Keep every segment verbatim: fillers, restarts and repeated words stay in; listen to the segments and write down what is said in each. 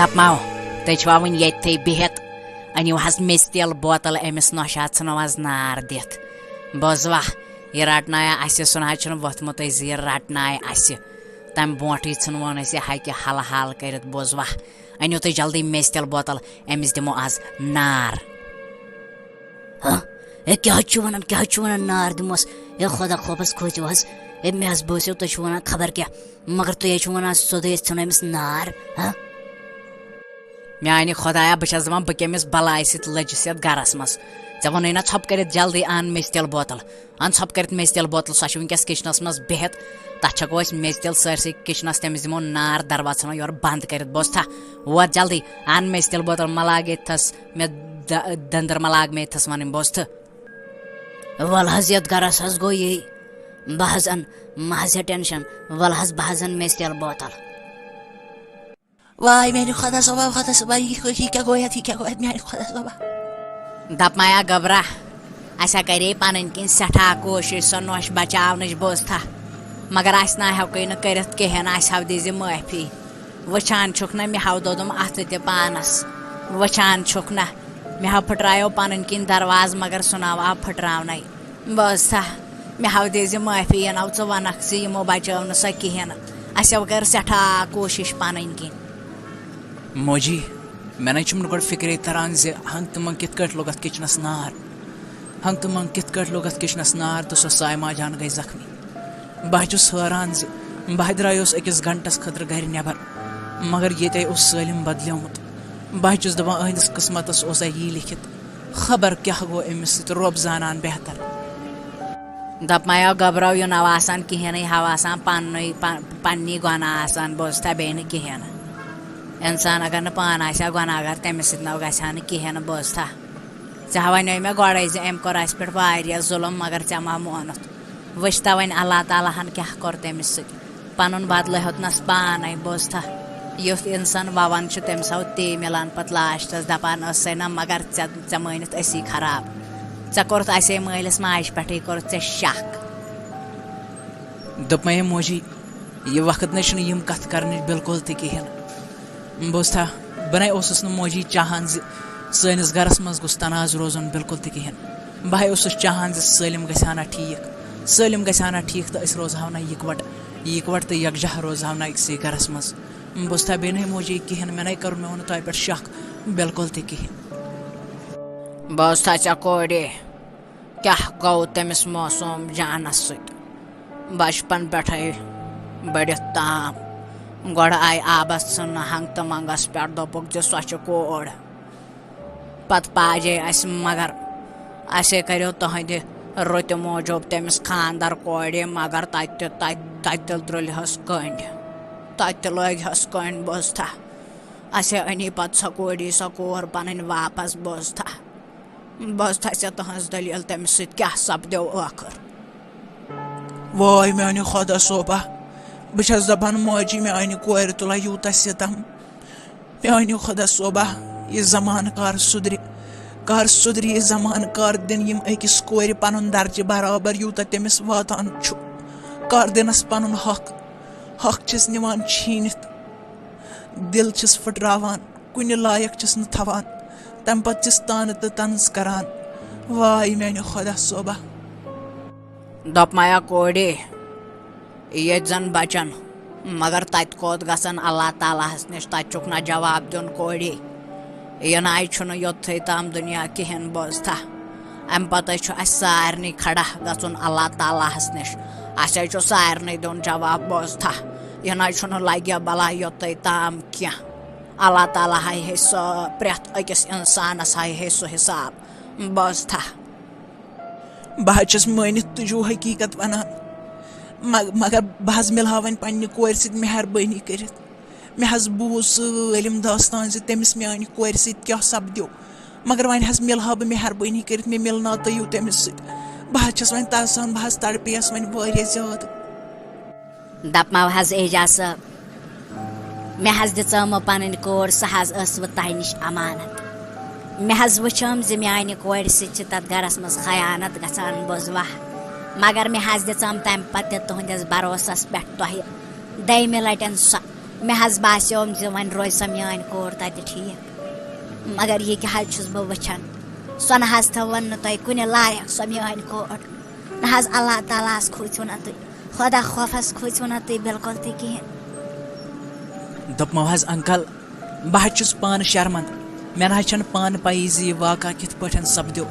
دپمو، تُہۍ چھِوا وُنہِ ییٚتھٕے بِہِتھ؟ أنِو حظ میٚژِ تیل بوتل، أمِس نۄشہِ حظ ژھٕنو حظ نار دِتھ۔ بوزوا، یہِ رٹنایا اسہِ، سُہ نہ حظ چھُنہٕ ووٚتھمُتٕے زِ یہِ رٹنایہِ اسہِ۔ تمہِ برونٹھٕے ژھٕنوون أسۍ یہِ ہکہِ حل حال کٔرِتھ۔ بوزوا، أنِو تُہۍ جلدی میٚژِ تیل بوتل، أمِس دِمو از نار۔ ہا؟ اے، کیٛاہ حظ چھُ ونان، کیٛاہ حظ چھُ ونان، نار دِموس؟ اے، خۄدا خوفس کھوژِو حظ۔ اے، مےٚ حظ باسیو تُہۍ چھِو ونان خبر کیٛاہ، مگر تُہۍ حظ چھِو ونان سیوٚدُے أسۍ ژھٕنو أمِس نار، ہا؟ میانہِ خۄدایا، بہٕ چھَس دَپان، بہٕ کٔمِس بَلایہِ سۭتۍ لٔجِس یَتھ گَرَس منٛز؟ ژےٚ ووٚنُے نہ ژھۄپہٕ کٔرِتھ جلدی اَن میٚژِ تیل بوتل۔ اَن ژھۄپہٕ کٔرِتھ میٚژِ تیل بوتل، سۄ چھِ وٕنکیٚس کِچنَس منٛز بِہِتھ۔ تَتھ چھَکو أسۍ میٚژِ تیل سٲرسٕے کِچنَس، تٔمِس دِمو نار، دروازٕ ژھٕنو یورٕ بنٛد کٔرِتھ۔ بوزتھا؟ ووت جلدی، اَن میٚژِ تیل بوتل، مہ لاگ ییٚتھَس مےٚ د-، دٔنٛدٕر مہ لاگ مےٚ ییٚتھَس وَنٕنۍ، بوزتھٕ؟ وَلہٕ حظ، یَتھ گَرَس حظ گوٚو یی۔ بہٕ حظ اَن، مہ حظ ہےٚ ٹٮ۪نشَن، وَلہٕ حظ، بہٕ حظ اَن میٚژِ تیل بوتل۔ واے میانہِ خۄدا صٲبا، خۄدا صٲبا، یہِ کیٛاہ، یہِ کیٛاہ گوٚو یَتھ، یہِ کیٛاہ گوٚو یَتھ، میانہِ خۄدا صٲبا۔ دَپمَے آ گٔبرا، اَسہِ ہا کَرے پَنٕنۍ کِنۍ سٮ۪ٹھاہ کوٗشِش سۄ نۄش بَچاونٕچ، بوزتھا، مگر اَسہِ نہ ہٮ۪کوے نہٕ کٔرِتھ کِہیٖنۍ، اَسہِ ہاو دیٖزِ معٲفی۔ وٕچھان چھُکھ نہ، مےٚ ہاو دوٚدُم اَتھٕ تہِ پانَس، وٕچھان چھُکھ نہ، مےٚ ہاو پھٕٹرایو پَنٕنۍ کِنۍ دروازٕ، مگر سُہ نہ آو پھٕٹراونَے۔ بوزتھا، مےٚ ہاو دیٖزِ معٲفی، یہِ ناو ژٕ وَنَکھ زِ یِمو بچٲو نہٕ سۄ کِہیٖنۍ۔ اَسہِ ہاو کٔر سٮ۪ٹھاہ کوٗشِش پَنٕنۍ کِنۍ۔ موجی، مےٚ نَے چھُم نہٕ گۄڈٕ فِکرے تَران زِ ہنٛگ تہٕ منٛگ کِتھ کٲٹھۍ لوٚگ اَتھ کِچنَس نار۔ ہنٛگ تہٕ منٛگ کِتھ کٲٹھۍ لوٚگ اَتھ کِچنَس نار تہٕ سۄ سایما جان گٔے زخمی۔ بہٕ ہا چھُس حٲران زِ بہٕ ہا درٛایوس أکِس گھنٹَس خٲطرٕ گَرِ نٮ۪بَر، مگر ییٚتے اوس سٲلِم بدلیومُت۔ بہٕ ہا چھُس دَپان، أہٕنٛدِس قٕسمَتَس اوسا یی لیکھِتھ؟ خبر کیٛاہ گوٚو أمِس سۭتۍ، رۄب زانان بہتر۔ دَپمَے آو گھبراو، یہِ نہ آسان کِہیٖنۍ، ہاو آسان پننُے، پن-، پننی گۄناہ آسان، بوزتھا، بیٚیہِ نہٕ کِہیٖنۍ۔ اِنسان اگر نہٕ پانہٕ آسہِ ہا گۄناہ گار، تٔمِس سۭتۍ نہ گژھِ ہا نہٕ کِہیٖنۍ، بوزتھا۔ ژےٚ ہا وَنیو مےٚ گۄڈَے زِ أمۍ کوٚر اَسہِ پٮ۪ٹھ واریاہ ظُلُم، مگر ژےٚ ما مونُتھ۔ وٕچھ تَوَنۍ اللہ تعالیٰ ہَن کیٛاہ کوٚر تٔمِس سۭتۍ۔ پَنُن بدلہٕ ہیوٚتنَس پانَے، بوزتھا۔ یُتھ اِنسان وَوان چھُ، تٔمِس آو تی مِلان پَتہٕ لاسٹَس، دَپان ٲسَے نہ، مگر ژےٚ، ژےٚ مٲنِتھ أسی خراب۔ ژےٚ کوٚرُتھ اَسے مٲلِس ماجہِ پٮ۪ٹھٕے کوٚرُتھ ژےٚ شک۔ دوٚپمَے موجی، یہِ وقت نَے چھُنہٕ یِم کَتھٕ کَرنٕچ بِلکُل تہِ کِہیٖنۍ۔ بوزتھا، بہٕ نَے اوسُس نہٕ موجی چاہان زِ سٲنِس گَرَس منٛز گوٚژھ تنازٕ روزُن بِلکُل تہِ کِہیٖنۍ۔ بہٕ ہَے اوسُس چاہان زِ سٲلِم گژھِ ہا نہ ٹھیٖک، سٲلِم گژھِ ہا نہ ٹھیٖک تہٕ أسۍ روزٕ ہاو نہ یِکوَٹہٕ، یِکوَٹہٕ تہٕ یَکجاہ روزٕ ہاو نہ أکسٕے گَرَس منٛز۔ بوزتھا، بیٚیہِ نَے موجی کِہیٖنۍ، مےٚ نَے کٔر، مےٚ ووٚن نہٕ تۄہہِ پٮ۪ٹھ شک بِلکُل تہِ کِہیٖنۍ۔ بوزتھا، ژےٚ کورِ کیٛاہ گوٚو تٔمِس معصوٗم جانَس سۭتۍ؟ بچپن پٮ۪ٹھَے بٔڑِتھ تام۔ گۄڈٕ آیہِ آبَس ژھٕننہٕ ہنٛگ تہٕ منٛگَس پٮ۪ٹھ، دوٚپُکھ زِ سۄ چھِ کوٗر۔ پَتہٕ پاجے اَسہِ، مگر اَسے کَریو تُہٕنٛدِ رُتہِ موٗجوٗب تٔمِس خانٛدر کورِ، مگر تَتہِ تہِ، تَتہِ، تَتہِ تہِ درٛوٚلہِ ہَس کٔنٛڈۍ، تَتہِ تہِ لٲگۍ ہَس کٔنٛڈۍ، بوزتھا۔ اَسے أنی پَتہٕ سۄ کوٗری، سۄ کوٗر پَنٕنۍ واپَس، بوزتھا۔ بس تھا ژےٚ تُہنٛز دٔلیٖل، تٔمِس سۭتۍ کیٛاہ سپدیو ٲخٕر؟ واے میانہِ خۄدا صٲبا، بہٕ چھَس دَپان ماجی، میانہِ کورِ تُلہ یوٗتاہ سِتم، میانہِ خۄدا صٲبا، یہِ زمانہٕ کر سُدرِ، کر سُدرِ یہِ زمانہٕ، کر دِن یِم أکِس کورِ پنُن درجہٕ برابر یوٗتاہ تٔمِس واتان چھُ، کر دِنس پنُن حق، حق چھِس نِوان چھیٖنِتھ، دِل چھِس پھٕٹراوان۔ کُنہِ لایق چھِس نہٕ تھاوان، تَمہِ پَتہٕ چھِس تانہٕ تہٕ طنز کران۔ واے میانہِ خۄدا صٲبا۔ دوٚپمَیا کورِ، ییٚتہِ زَن بَچَن، مگر تَتہِ کوٚت گژھن اللہ تعالیٰ ہَس نِش؟ تَتہِ چھُکھ نہ جواب دیُن کورِ۔ یہِ نَے چھُنہٕ یوٚتتھٕے تام دُنیا کِہیٖنۍ، بوزتھا۔ اَمہِ پَتَے چھُ اَسہِ سارنٕے کھڑا گژھُن اللہ تعالیٰ ہَس نِش۔ اَسہِ حظ چھُ سارنٕے دیُن جواب، بوزتھا۔ یہِ نَے چھُنہٕ لَگہِ بَلاے یوٚتتھٕے تام کینٛہہ۔ اللہ تعالیٰ ہاے ہے سُہ پرٛٮ۪تھ أکِس اِنسانَس ہاے ہے سُہ حِساب، بوزتھا۔ بہٕ حظ چھَس مٲنِتھ تُجو حقیٖقت وَنان، مگ-، مگر بہٕ حظ مِلہٕ ہا وۄنۍ پنٛنہِ کورِ سۭتۍ مہربٲنی کٔرِتھ۔ مےٚ حظ بوٗز سٲلِم داستان زِ تٔمِس میٛانہِ کورِ سۭتۍ کیٛاہ سپدیو، مگر وۄنۍ حظ مِلہٕ ہا بہٕ مہربٲنی کٔرِتھ، مےٚ مِلناو تُہۍ یوٗ تٔمِس سۭتۍ۔ بہٕ حظ چھَس وۄنۍ ترسان، بہٕ حظ تڑپییَس وۄنۍ واریاہ زیادٕ۔ دپمو حظ اعجاز صٲب، مےٚ حظ دِژٲمو پنٕنۍ کوٗر، سۄ حظ ٲس وۄنۍ تۄہہِ نِش امانت۔ مےٚ حظ وٕچھٲم زِ میانہِ کورِ سۭتۍ چھِ تتھ گرس منٛز خیانت گژھان، بوزوا؟ مگر مےٚ حظ دِژٲم تمہِ پتہٕ تہِ تُہنٛدِس بھروسس پٮ۪ٹھ تۄہہِ دوٚیمہِ لٹٮ۪ن سۄ مےٚ حظ باسیوم زِ وۄنۍ روزِ سۄ میٲنۍ کوٗر تتہِ ٹھیٖک، مگر یہِ کیٛاہ حظ چھُس بہٕ وٕچھان؟ سۄ نہ حظ تھٲوٕن نہٕ تۄہہِ کُنہِ لایق، سۄ میٲنۍ کوٗر۔ نہ حظ، اللہ تعالیٰ ہس کھوٗژِو نہ تُہۍ، خۄدا خوفس کھوٗژِو نہ تُہۍ بالکل تہِ کِہیٖنۍ۔ دوٚپمو حظ، انکل، بہٕ حظ چھُس پانہٕ شرمند، مےٚ نہ حظ چھنہٕ پانہٕ پَیی زِ یہِ واقعہ کِتھ پٲٹھۍ سپدیو۔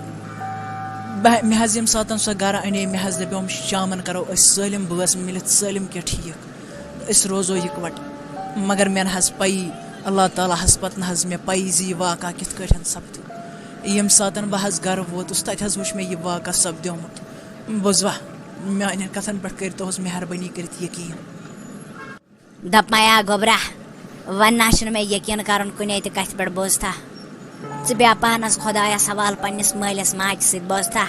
بہٕ، مےٚ حظ ییٚمہِ ساتہٕ سۄ گرٕ اَنے، مےٚ حظ دَپیوم، شامن کرو أسۍ سٲلِم بٲژ مِلِتھ سٲلِم کینٛہہ ٹھیٖک، أسۍ روزو یِکوَٹہٕ۔ مگر مےٚ نہ حظ پَیی، اللہ تعالیٰ ہس پتہٕ نہ حظ مےٚ پَیی زِ یہِ واقعہ کِتھ کٲٹھۍ سپدیو۔ ییٚمہِ ساتہٕ بہٕ حظ گرٕ ووتُس، تتہِ حظ وُچھ مےٚ یہِ واقعہ سپدیومُت۔ بوزوا، میانٮ۪ن کتھن پٮ۪ٹھ کٔرۍتوحظ مہربٲنی کٔرِتھ یقیٖن۔ دپمایا گوٚبرا، وۄنۍ نہ چھُنہٕ مےٚ یقیٖن کرُن کُنے تہِ کتھِ پٮ۪ٹھ، بوزتھا؟ ژٕ بیٚہہ پانس خۄدایس حوالہٕ پننِس مٲلِس ماجہِ سۭتۍ، بوزتھا؟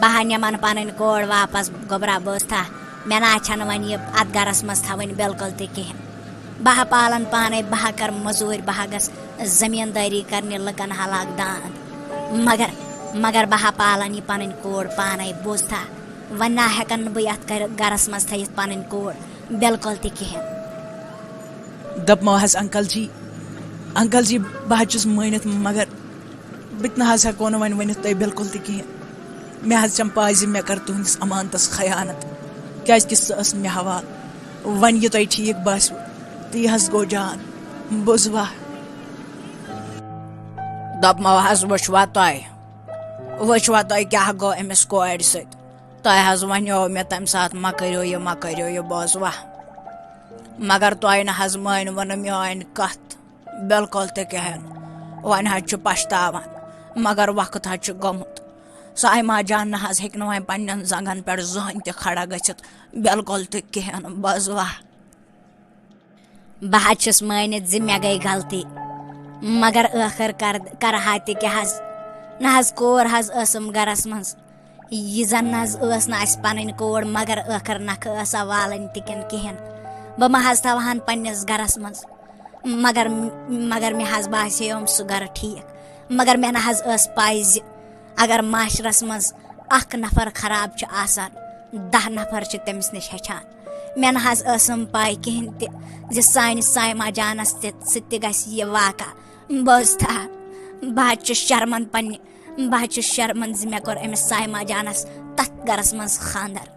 بہٕ ہا نِمن پنٕنۍ کورِ واپس، گوٚبرا، بوزتھا؟ مےٚ نہ چھنہٕ وۄنۍ یہِ اتھ گرس منٛز تھاوٕنۍ بالکل تہِ کِہینۍ۔ بہٕ ہا پالن پانے، بہٕ ہا کرٕ مٔزوٗرۍ، بہٕ ہا گژھٕ زٔمیٖندٲری کرنہِ، لُکن ہلاک داند۔ مگر، مگر بہٕ ہا پالن یہِ پنٕنۍ کورِ پانے، بوزتھا؟ وۄنۍ نہ ہٮ۪کن نہٕ بہٕ یتھ گرس منٛز تھٲیِتھ پنٕنۍ کورِ بالکل تہِ کِہینۍ۔ دوٚپمو حظ، انکل جی، انکل جی، بہٕ حظ چھُس مٲنِتھ، مگر بہٕ تہِ نہ حظ ہٮ۪کو نہٕ وۄنۍ ؤنِتھ تۄہہِ بالکل تہِ کِہینۍ۔ مےٚ حظ چھم پاے زِ مےٚ کٔر تُہنٛدِس امانتس خیانت، کیازِ کہِ سۄ ٲس مےٚ حوالہٕ۔ وۄنۍ یہِ تۄہہِ ٹھیٖک باسِوٕ، تی حظ گوٚو جان۔ بوزوا؟ دوٚپمو حظ، وٕچھوا تۄہہِ، وٕچھوا تۄہہِ کیٛاہ گوٚو أمِس کورِ سۭتۍ؟ تۄہہِ حظ وَنیو مےٚ تَمہِ ساتہٕ، مہ کٔرِو یہِ، مہ کٔرِو یہِ، بوزوا؟ مگر تۄہہِ نہ حظ مٲنِوٕ نہٕ میٲنۍ کَتھ بالکل تہِ کِہینۍ۔ وۄنۍ حظ چھُ پَشتاوان، مگر وقت حظ چھُ گوٚمُت۔ سایما جان نہ حظ ہیٚکہِ نہٕ وۄنۍ پننٮ۪ن زنٛگن پٮ۪ٹھ زٕہٕنۍ تہِ کھڑا گٔژھِتھ، بالکل تہِ کِہینۍ، بوزوا؟ بہٕ حظ چھُس مٲنِتھ زِ مےٚ گٔے غلطی، مگر ٲخٕر کر، کرٕ ہا تہِ کیٛاہ حظ؟ نہ حظ، کوٗر حظ ٲسٕم گرس منٛز۔ یہِ زن نہ حظ ٲس نہٕ اَسہِ پنٕنۍ کوٗر، مگر ٲخٕر نکھٕ ٲسا والٕنۍ تہِ کِنہٕ کِہینۍ۔ بہٕ ما حظ تھاوہن پننِس گرس منٛز؟ مگر، مگر مےٚ حظ باسیوم سُہ گرٕ ٹھیٖک۔ مگر مےٚ نہ حظ ٲس پَے زِ اگر معاشرس منٛز اکھ نفر خراب چھُ آسان، دَہ نفر چھِ تٔمِس نِش ہیٚچھان۔ مےٚ نہ حظ ٲسٕم پَے کِہینۍ تہِ زِ سانہِ سایما جانس تہِ، سۭتۍ تہِ گژھِ یہِ واقعہ۔ بوزتھا، بہٕ حظ چھُس شرمند پننہِ، بہٕ حظ چھُس شرمند زِ مےٚ کوٚر أمِس سایما جانس تتھ گرس منٛز خاندر۔